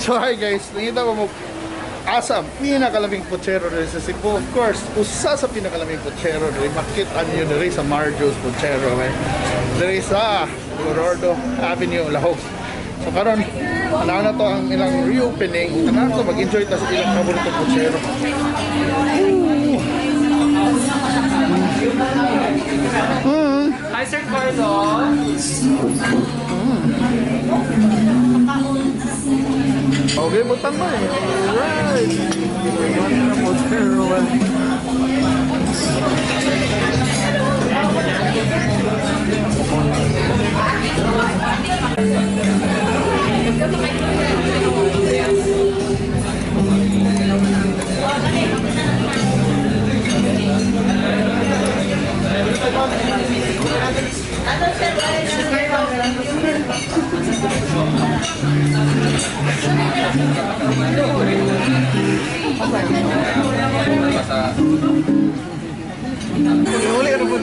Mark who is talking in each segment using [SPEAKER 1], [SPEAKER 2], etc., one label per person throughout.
[SPEAKER 1] So hi guys, nangita mo asa ang pinakalaming putsero diri sa Cebu. Of course, usa sa pinakalaming putsero diri makita niyo diri sa Marjo's Putsero, eh. Diri sa Gorordo Avenue, Lahog. So karon, ano na to ang ilang reopening. Tanan to mag-enjoy ta sa ilang paboritong putsero.
[SPEAKER 2] Hi, Sir Carlo.
[SPEAKER 1] Okay, butang mo eh. Alright. Putsero, eh. Uli ano po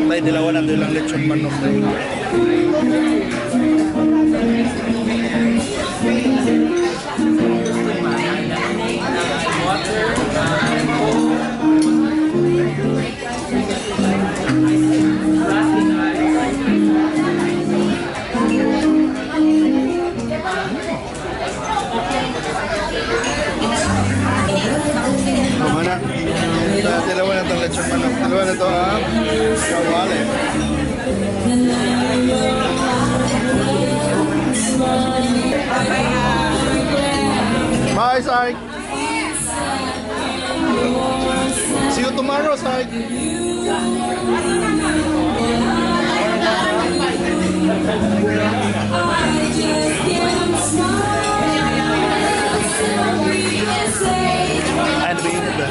[SPEAKER 1] May dilawan na lang lechon manok na yun. Mana? Dalawa na itong lechon manok. Dalawa na ito ang kawali. Bye, Sark! See you tomorrow, Sark! Ano ba yun ba?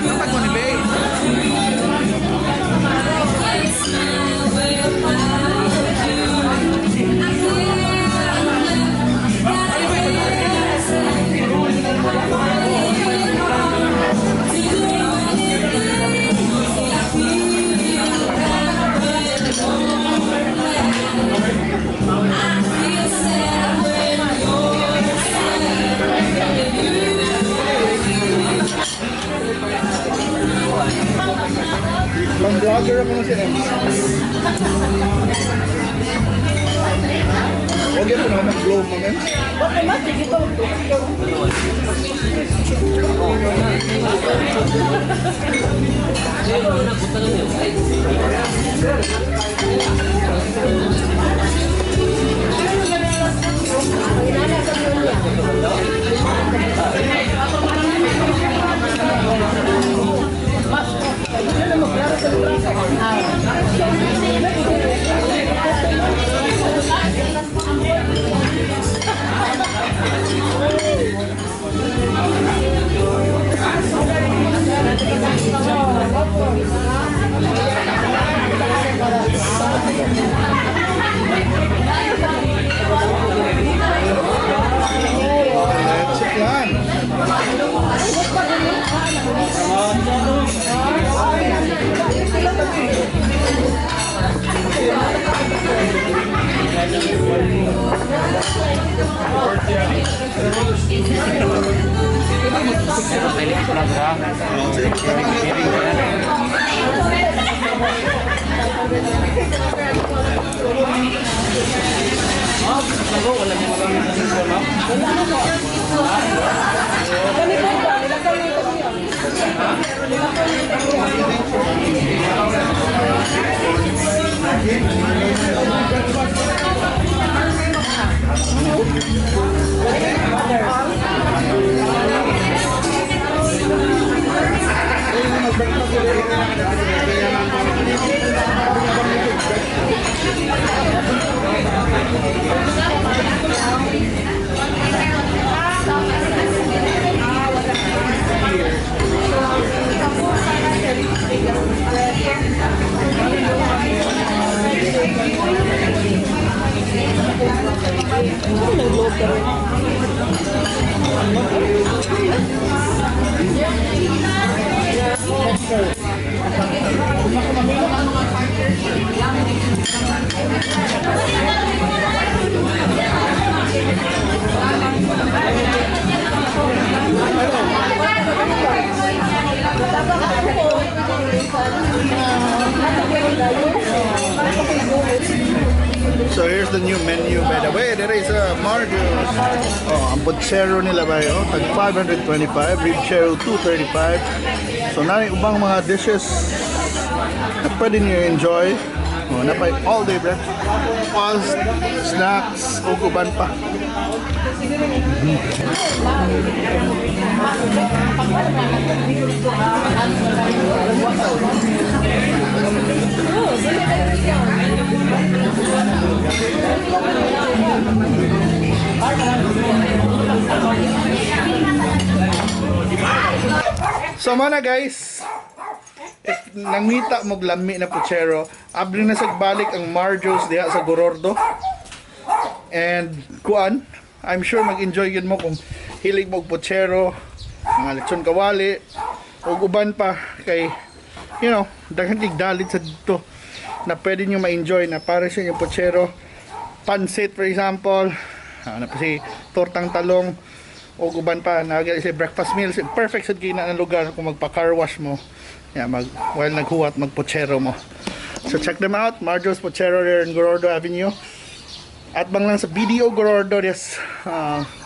[SPEAKER 1] Dapat mo ni Bay. Pang vlogger ako na si Ems. Huwag yan po na mag-glow mo, Ems. Let's plan. So here's the new menu, by the way. There is a Marjo's. Oh, ang pochero nila ba oh, tag 525, rib chero 235. So naa ubang mga dishes na pwede niyo enjoy. Oh, napay all day breakfast, snacks, ug uban pa. So mana guys, if nangita mo lami na puchero, abri na sa balik ang Marjo's diha sa Gorordo. And kuan, I'm sure mag-enjoy yun mo kung hilig mo og puchero, mga lechon kawali, ug uban pa kay daghan kay dalit sa dito na pwede nyo ma-enjoy na para sa inyong puchero, pansit for example, ano pa si tortang talong, ug uban pa na sa breakfast meals. Perfect sad kay na ang lugar kung magpa-car wash mo. Yeah, while naghuwat magpuchero mo. So check them out, Marjo's Pochero there in Gorordo Avenue. Atbang lang sa BDO Gorordo, yes,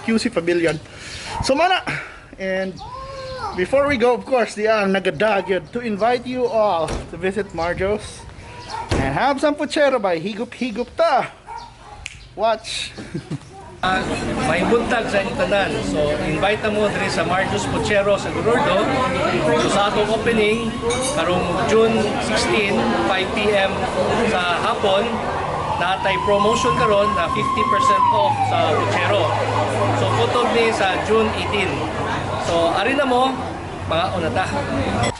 [SPEAKER 1] QC Pavilion. So mana, and before we go, of course, di ang nagadagyod to invite you all to visit Marjo's and have some puchero by higup higup ta. Watch.
[SPEAKER 2] May buntag sa inyong tanan. So, invite mo diri sa Marjo's Pochero sa Gorordo. So, sa atong opening, karong June 16, 5 p.m. sa hapon, natay promotion karon na 50% off sa Pochero. So, kutob ni sa June 18. So, ari na mo, mga unata.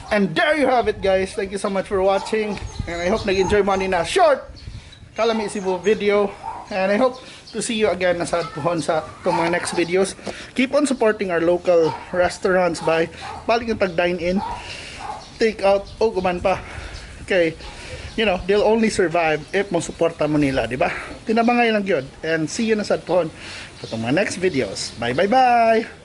[SPEAKER 1] And there you have it, guys. Thank you so much for watching. And I hope nag-enjoy mo ani na short Kalami Cebu video. And I hope to see you again na sa puhon sa itong mga next videos. Keep on supporting our local restaurants by balik yung tag dine in, take out, o uban pa. Okay. They'll only survive if mo suporta mo nila, di ba? Tinabangay lang yun. And see you na sa puhon sa itong mga next videos. Bye, bye, bye!